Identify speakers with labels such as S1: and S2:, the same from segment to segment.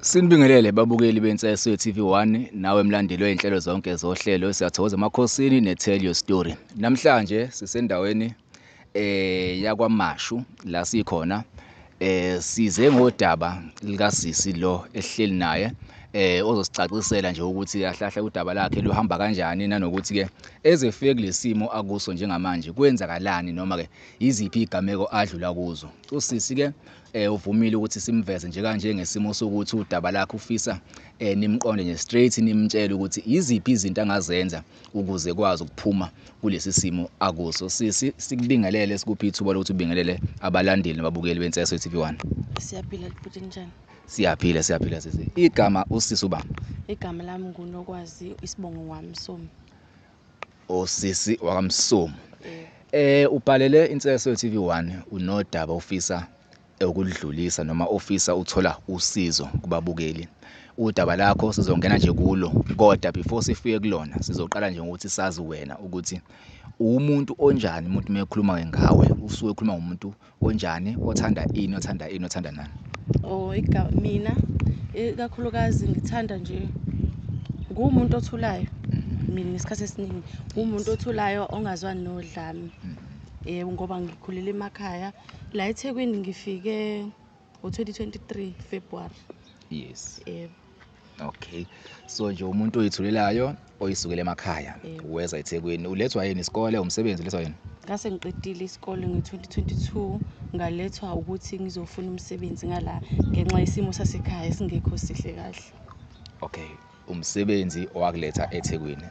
S1: Sinibingelele babukeli benseso ye-TV1 nawe mlandeli wezinhlelo zonke zohlelo siyathokoza emakhosini ne-Tell Your Story. Namhlanje sisendaweni yakwaMashu la sikhona size ngodaba lika sisi lo esihleli naye ozosicacisela nje ukuthi kahle udaba lakhe luhamba kanjani nanokuthi ke ezefike kulesimo akuso njengamanje kwenzakalani noma ke iziphi igameko adlula kuzo. Usisi ke uvumile ukuthi simveze nje kanje ngesimo sokuthi udaba lakhe ufisa nimqonde nje straight nimtshele ukuthi iziphi izinto angazenza ukuze kwazi ukuphuma kulesi simo akuso. Sisi, sikubingelele, sikuphi ithuba lokuthi ubingelele abalandeli nababukeli benseso TV1.
S2: Siyaphila bhuti, njani?
S1: Siyaphila, siyaphila sisi. Igama usisi uba?
S2: Igama lami nguNokwazi, isibongo waMsomi.
S1: Osisi wakaMsomi. Ubhalele inseso TV1 unodaba ufisa ukulidlulisa noma ofisa uthola usizo kubabukeli. Udaba lakho sizongena nje kulo, kodwa before sifike kulona sizoqala nje ngokuthi sazi wena ukuthi umuntu onjani. Umuntu mekhuluma ngawe usuke ekhuluma ngomuntu onjani, othanda ini, othanda ini, othanda nani?
S2: Oh, mina ikakhulukazi ngithanda nje ngumuntu othulayo. Mina ngesikhathi esiningi umuntu othulayo ongazwani nodlame. Yebo, ngoba ngikhulele emakhaya la eThekwini, ngifike ngo-2023 February.
S1: Yes.
S2: Yebo.
S1: Okay, so nje umuntu oyithulelayo oyisukele emakhaya weza eThekwini, ulethwa yini isikole, umsebenzi, ulethwa yini?
S2: Ngase ngiqedile isikole ngo-2022, ngalethwa ukuthi ngizofuna umsebenzi ngala ngenxa yesimo sasekhaya esingekho sihle kahle.
S1: Okay, umsebenzi owakuletha eThekwini.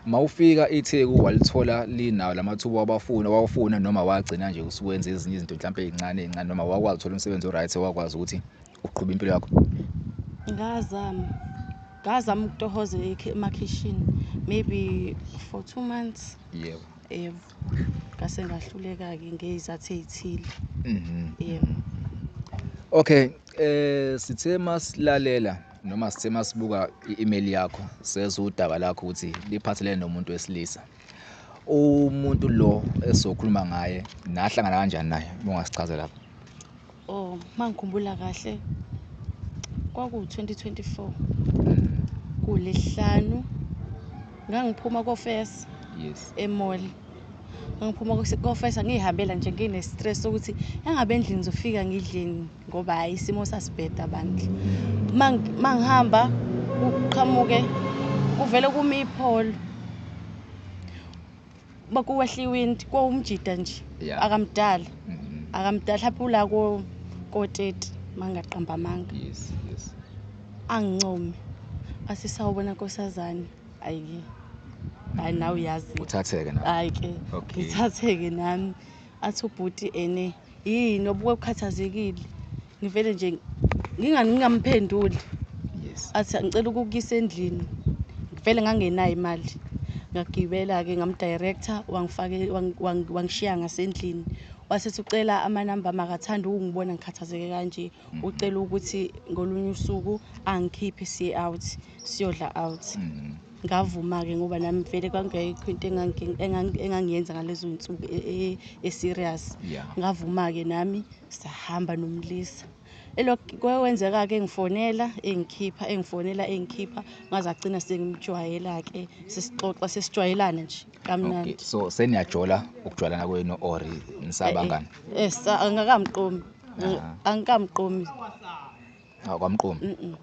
S1: Mawufika iTheku walithola linawo lamathuba wabafuna wawufuna noma wagcina nje usuwenza ezinye izinto mhlawumbe ezincane ezincane, noma wakwazi uthola umsebenzi oright wakwazi ukuthi uqhube impilo yakho?
S2: Ngazama ukutohoza emakhishini maybe for 2 months.
S1: Yebo.
S2: Yebo. Ngase ngahluleka-ke ngezizathu ezithile. Yebo.
S1: Okay, sithe masilalela noma sithe masibuka i-email yakho sezwe udaba lakho ukuthi liphathelene nomuntu wesilisa. Umuntu lo esizokhuluma ngaye nahlangana kanjani naye, ungasichaza lapho?
S2: Oh, mangikhumbula kahle kwaku 2024 kulesihlanu ngangiphuma kofesa.
S1: Yes.
S2: Emall. Ngiphuma kofesa ngihambela nje ngine stress sokuthi engabe endlini ngizofika ngidleni ngoba hayi isimo sasibheda bandla. Mangihamba kuqhamuke kuvele kumi ipholo. Bakuwehla iwindi kwawumjida nje. Akamdala. Akamdala lapho la ko 30 mangaqamba amanga.
S1: Yes, yes.
S2: Angincome. Athi sawubona nkosazane. Ayike. Hayi nawe uyazi.
S1: Uthatheke nawe.
S2: Hayi ke. Ngithatheke nami. Athi ubhuti ene yini obuke ukhathazekile. Ngivele nje ngingamphenduli.
S1: Yes.
S2: Athi ngicela ukukuyisa endlini. Ngivele ngangenayo imali. Ngagibela ke ngamdirector wangifake wangishiya ngasendlini. Wasethi ucela amanamba makathanda ukungibona ngikhathazeke kanje. Ucela ukuthi ngolunye usuku angikhiphe siye out, siyodla out. Ngavuma ke ngoba nami vele kwangekho into engangiyenza ngalezo insuku e-serious. Ngavuma ke nami sahamba nomlisa. Elokhu kwenzeka ke ngifonela engikhipha engifonela engikhipha ngaze agcina sengimjwayela ke sesixoxa sesijwayelana nje kamnandi.
S1: Okay, so seniyajola ukujwayelana kwenu or nisabangani?
S2: Angikamqomi. Angikamqomi.
S1: Akwamqomi.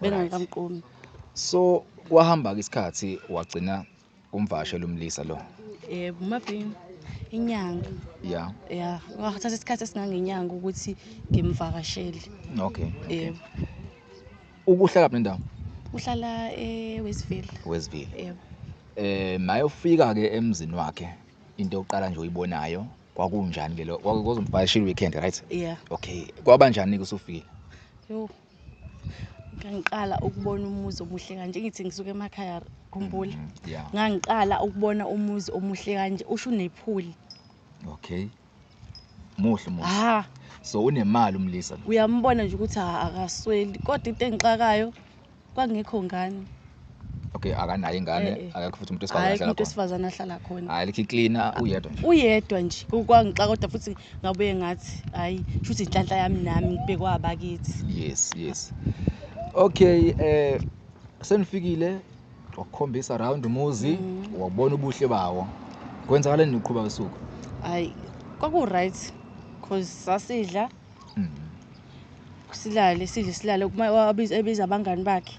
S2: Bengikamqomi.
S1: So kwahamba ke isikhathi wagcina umvashela umlisa lo.
S2: Yebo, mabhi inyanga.
S1: Yeah.
S2: Yeah, ngathatha isikhathi esingangenyanga ukuthi ngimvakashele.
S1: Okay.
S2: Yebo.
S1: Ukuhlala phi nendawo?
S2: Uhlala eWestville.
S1: Westville.
S2: Yebo.
S1: Mayofika ke emzini wakhe into yokuqala nje oyibonayo kwakunjani ke lo? Kwakuzomvakashela weekend, right?
S2: Yeah.
S1: Okay, kwabanjani ke usufikile?
S2: Yo. Ngiqala ukubona umuzi omuhle kanje, ngithi ngisuke emakhaya khumbula.
S1: Yeah.
S2: Ngangiqala ukubona umuzi omuhle kanje, usho unephuli.
S1: Okay. Muhle umuzi.
S2: Ah.
S1: So unemali umlisa lo.
S2: Uyambona nje ukuthi akasweli, kodwa into engixakayo kwangekho ngane.
S1: Okay, akanayo ingane, akekho futhi umuntu wesifazane ahlala khona.
S2: Umuntu wesifazane ahlala khona.
S1: Hayi, likhi cleaner uyedwa nje.
S2: Uyedwa nje. Kwangixaka kodwa futhi ngabuye ngathi hayi, shuthi inhlanhla yami nami ngibhekwa abakithi.
S1: Yes, yes. Okay, senifikile wakukhombisa round umuzi, wabona ubuhle bawo. Kwenzakaleni uqhuba usuku?
S2: Hayi, kwaku right cause sasidla. Silale, sidle silale, kuma ebiza abangani bakhe.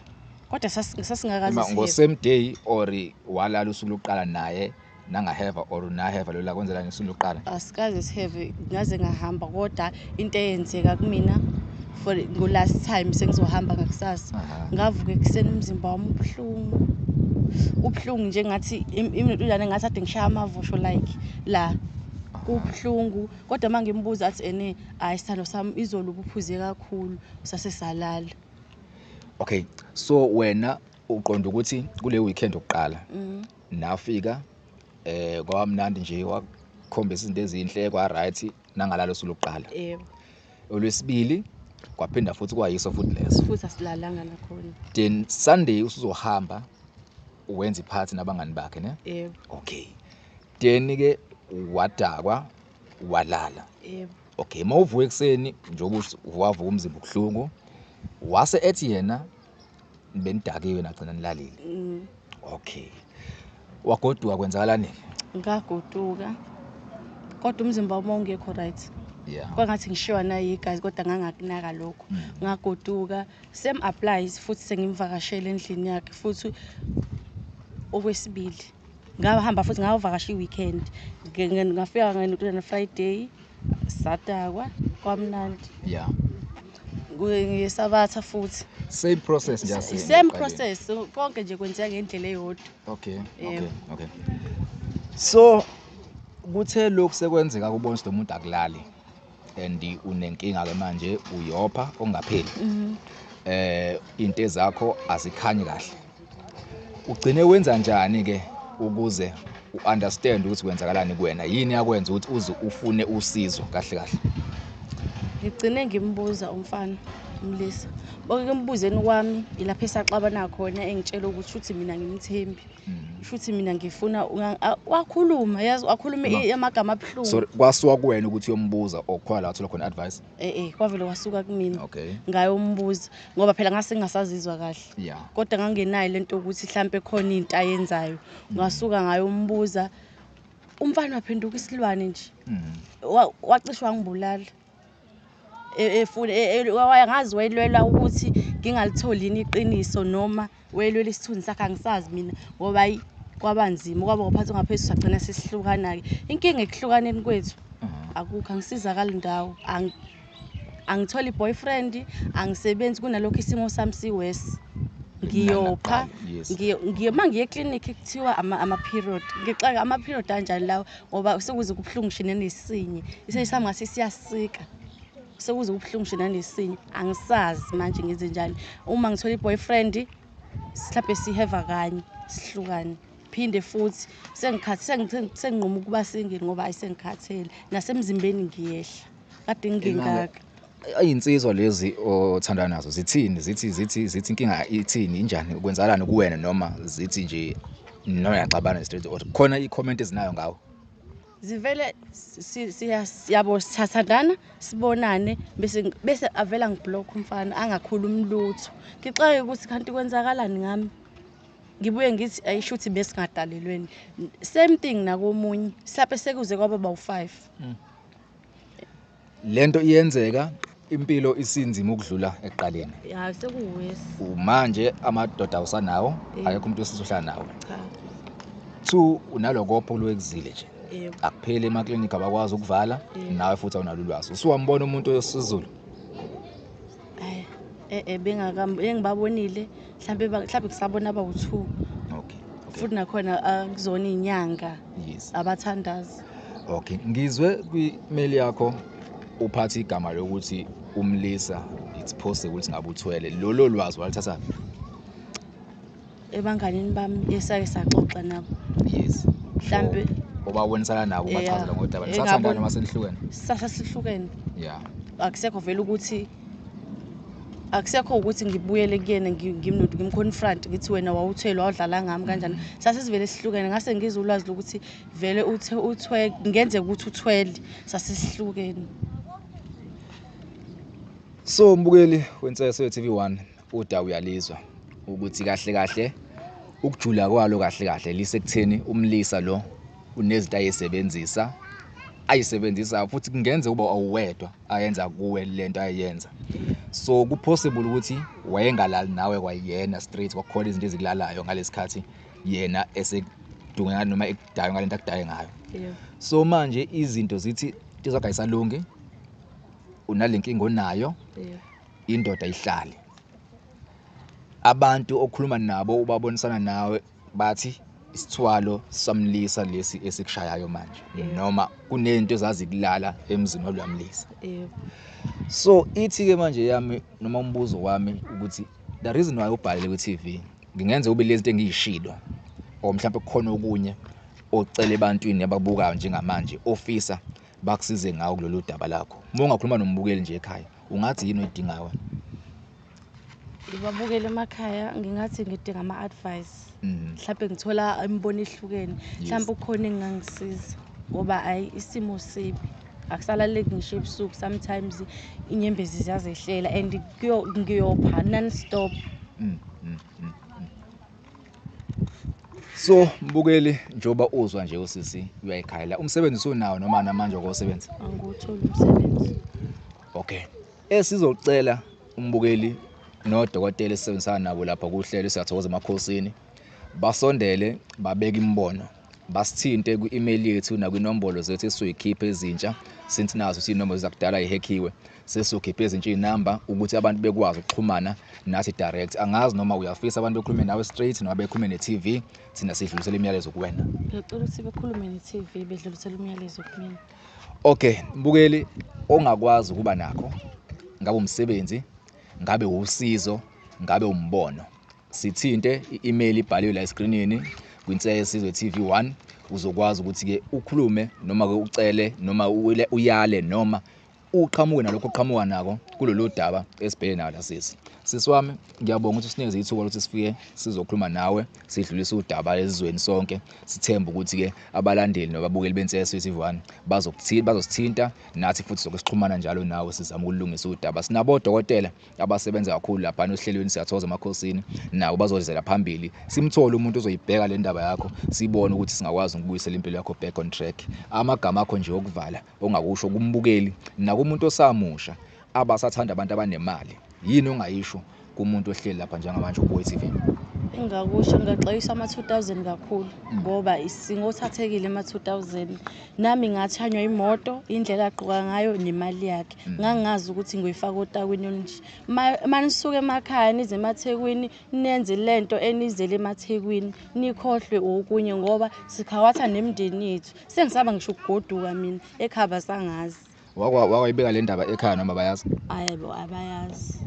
S2: Kodwa sasingakaze
S1: Ngo same day or walala usuku lokuqala naye nangaheva or naheva lo la kwenzelani usuku lokuqala?
S2: Asikaze siheve, ngaze ngahamba, kodwa into eyenzeka kumina for ngo last time sengizohamba ngakusasa. Ngavuka ekuseni umzimba wami ubuhlungu. Ubuhlungu nje ngathi imintwana ngathi ade ngishaya amavosho like la. Kubuhlungu, kodwa mangimbuza athi ene hayi sithando sami izolo ubuphuze kakhulu sase salala.
S1: Okay, so wena uqonda ukuthi kule weekend oqala nafika kwamnandi nje, wakukhombisa izinto ezinhle, kwa right, nangalalo usuku lokuqala.
S2: Yebo.
S1: Olwesibili kwaphinda futhi kwayiso futhi leso.
S2: Futhi asilalanga nakhona.
S1: Then Sunday usuzohamba uwenza iphathi nabangani bakhe, ne?
S2: Yebo.
S1: Okay. Then ke wadakwa walala.
S2: Yebo.
S1: Okay, mawuvuka ekseni njengoba wavuka umzimba ubuhlungu, wase ethi yena benidakiwe nagcina nilalile. Okay. Wagoduka, kwenzakalani?
S2: Ngagoduka. Kodwa umzimba wami ungekho right.
S1: Yeah.
S2: Kwangathi ngishiwa nayi igazi, kodwa ngangakunaka lokho. Ngagoduka, same applies futhi sengimvakashela endlini yakhe futhi okwesibili. Ngahamba futhi ngayovakasha i-weekend. Ngafika ngentwana Friday, sadakwa kwamnandi.
S1: Yeah.
S2: Ngesabatha futhi.
S1: Same process nje.
S2: Same process, konke nje kwenzeka ngendlela eyodwa.
S1: Okay, okay, okay. So kuthe lokhu sekwenzeka kubona ukuthi lo muntu akulali and unenkinga ke manje, uyopha ongapheli. Into ezakho azikhanyi kahle. Ugcine wenza njani ke ukuze uunderstand ukuthi kwenzakalani kuwena? Yini yakwenza ukuthi uze ufune usizo kahle kahle?
S2: Ngigcine ngimbuza umfana umlisa. Bonke ngibuzeni kwami ilapho esaxabana khona, engitshela ukuthi uthi mina ngimthembi. Futhi mina ngifuna wakhuluma, yazi wakhuluma amagama abuhlungu.
S1: So kwasuka kuwena ukuthi uyombuza okhona la uthola khona advice?
S2: Kwavele kwasuka kumina.
S1: Okay.
S2: Ngayombuza ngoba phela ngase ngingasazizwa kahle.
S1: Yeah.
S2: Kodwa ngangenayo lento ukuthi mhlambe khona into ayenzayo. Ngasuka ngayombuza. Umfana waphenduka isilwane nje. Wacishwa ngibulala. Efuna wayangazi wayelwela ukuthi ngingalitholi iqiniso noma wayelwela isithunzi sakhe, angisazi mina ngoba kwabanzima, kwaba ngophathi ngaphezulu sagcina sesihlukana ke. Inkinga ekuhlukaneni kwethu akukho, angisizakali ndawo, angitholi boyfriend, angisebenzi, kunalokho isimo sami siwesi. Ngiyopha, ngiye clinic kuthiwa ama period. Ngixaka ama period kanjani lawo ngoba sekuze kubuhlungu shine nesinye. Isesami ngase siyasika. Sekuze kubuhlungu shine nesinye. Angisazi manje ngenze njani. Uma ngithola i-boyfriend mhlawumbe siheva kanye sihlukane. Phinde futhi senginquma ukuba single ngoba ayisengikhathele. Nasemzimbeni ngiyehla. Kade ngingaka.
S1: Ayinsizwa lezi othandana nazo zithini? Zithi inkinga ithini, injani, kwenzakalani kuwena, noma zithi nje noma yaxabana straight or khona i-comment ezinayo ngawo?
S2: Zivele siyabo sithathandana sibonane bese avela ngiblock umfana angakhulumi lutho. Ngixake ukuthi kanti kwenzakalani ngami. Ngibuye ngithi ayishuthi besingadalelweni. Same thing nakomunye. Mhlawumbe sekuze kwaba bawu5.
S1: Lento iyenzeka, impilo isinzima ukudlula ekuqaleni.
S2: Ya, sekuwesi.
S1: Manje amadoda awusanawo, akekho umuntu osizohlala nawe.
S2: Cha.
S1: 2 unalokopho lwekuzile nje. Akupheli emaklinikhi abakwazi ukuvala, nawe futhi awunalo ulwazi. Usuwambona umuntu osizulu?
S2: Hayi, bengibabonile, mhlambe kusabona abawu2.
S1: Okay.
S2: Futhi nakhona akuzona inyanga.
S1: Yes.
S2: Abathandazi.
S1: Okay, ngizwe kwi-mail yakho uphatha igama lokuthi umlisa, it's possible ukuthi ngabe uthwele. Lolo lwazi walithatha
S2: ebanganini bami esake saxoxa nabo.
S1: Yes.
S2: Mhlambe
S1: obabonisana nabo bachazela ngodaba. Nisathandana noma senihlukene?
S2: Sasasihlukene.
S1: Yeah.
S2: Akusekho vele ukuthi akusekho ukuthi ngibuyele kuyena ngimconfront ngithi wena wawuthwele wadlala ngami kanjani. Sasesivele sihlukene, ngase ngizwe ulwazi lokuthi vele uthwe ngenzeka ukuthi uthwele, sasesihlukene.
S1: So mbukeli weNseso TV1, Udaba uyalizwa ukuthi kahle kahle ukujula kwalo kahle kahle lisekutheni umlisa lo unezinto ayisebenzisa futhi kungenzeka uba awuwedwa ayenza kuwe lento ayenza. So ku-possible ukuthi wayengalali nawe kwayena straight, kwakukhona izinto ezikulalayo ngalesikhathi yena esedunga noma ekudayo ngalento akudaye ngayo. So manje izinto zithi into zakho ayisalungi, unalenkinga onayo, indoda ihlale. Abantu okhuluma nabo ubabonisana nawe bathi isithwalo samlisa lesi esikushayayo manje, noma kunento ezazikulala emzini waluyamlisa. So ithi ke manje yami noma umbuzo wami ukuthi the reason why ubhalele ku TV ngingenza ube lezi zinto engiyishilo or mhlawumbe kukhona okunye ocela ebantwini ababukayo njengamanje ofisa bakusize ngawo kulolu daba lakho. Uma ungakhuluma nombukeli nje ekhaya ungathi yini oyidingayo wena?
S2: Ngibabukele emakhaya ngingathi ngidinga ama-advice. Mhlawumbe ngithola imibono ehlukene, mhlawumbe ukhona engangisiza ngoba ayi isimo sibi, akusalaleki ngisho ebusuku, sometimes inyembezi ziyazehlela and ngiyopha non-stop.
S1: So mbukeli, njengoba uzwa nje usisi uyayikhayela, umsebenzi usunawo noma namanje okosebenza?
S2: Angiwutholi umsebenzi.
S1: Okay, esizocela umbukeli nodokotela esisebenzisana nabo lapha kuhlelo Siyathokoza Emakhosini basondele babeke imibono, basithinte kwi-email yethu nakwinombolo zethu esizoyikhipha ezintsha, since nazo siyinombolo zakudala ihackiwe, sesizokhipha ezintsha inamba ukuthi abantu bekwazi ukuxhumana nathi direct. Angazi noma uyafisa abantu bekhulume nawe straight noma bekhulume ne-TV, thina sidlulisele imiyalezo kuwena.
S2: Ngiyacela ukuthi bekhulume ne-TV bedlulisele umyalezo kumina.
S1: Okay, mbukeli ongakwazi ukuba nakho, ngabe umsebenzi, ngabe usizo, ngabe umbono, sithinte, i-email ibhaliwe la eskrinini kwiNsika Yesizwe TV1, uzokwazi ukuthi-ke ukhulume noma-ke ucele noma uyale noma uqhamuke nalokho oqhamuka nako kulolu daba esibhekene nalo la sisi. Sisi wami, ngiyabonga ukuthi usinikeze ithuba lokuthi sifike sizokhuluma nawe, sidlulise udaba esizweni sonke. Sithemba ukuthi-ke abalandeli nababukeli beNsika Yesizwe TV1 bazosithinta nathi futhi sizoke sixhumana njalo nawe, sizama ukulungisa udaba. Sinabo odokotela abasebenza kakhulu lapha ohlelweni Siyathokoza Emakhosini, nabo bazodlela phambili. Simthole umuntu ozoyibheka le ndaba yakho, sibone ukuthi singakwazi ukubuyisela impilo yakho back on track. Amagama akho nje okuvala ongakusho kumbukeli nakumuntu osamusha abasathanda abantu abanemali, yini ongayisho kumuntu ohleli lapha njengamanje ubuke i-TV?
S2: Engakusho, ngingaxwayisa ama-2000 kakhulu ngoba singothathekile ema-2000. Nami ngathanywa imoto, indlela agqoka ngayo nemali yakhe. Ngangazi ukuthi ngiyoyifaka otakwini olunje. Ma nisuke emakhaya nize emaThekwini, nenze lento enizele emaThekwini, nikhohlwe okunye ngoba sikhawatha nemindeni yethu. Sengisaba ngisho ukugoduka mina, ekhaya basangazi.
S1: Wakwayibeka le ndaba ekhaya noma bayazi?
S2: Ayebo, abayazi.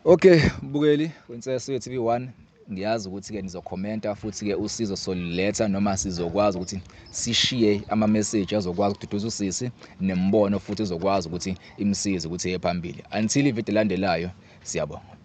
S1: Okay, mbukeli weNsika Yesizwe TV1, ngiyazi ukuthi-ke nizokhomenta futhi-ke usizo soluletha noma sizokwazi ukuthi sishiye ama-message azokwazi ukududuza usisi nembono futhi ezokwazi ukuthi imsize ukuthi iye phambili. Until ividiyo elandelayo, siyabonga.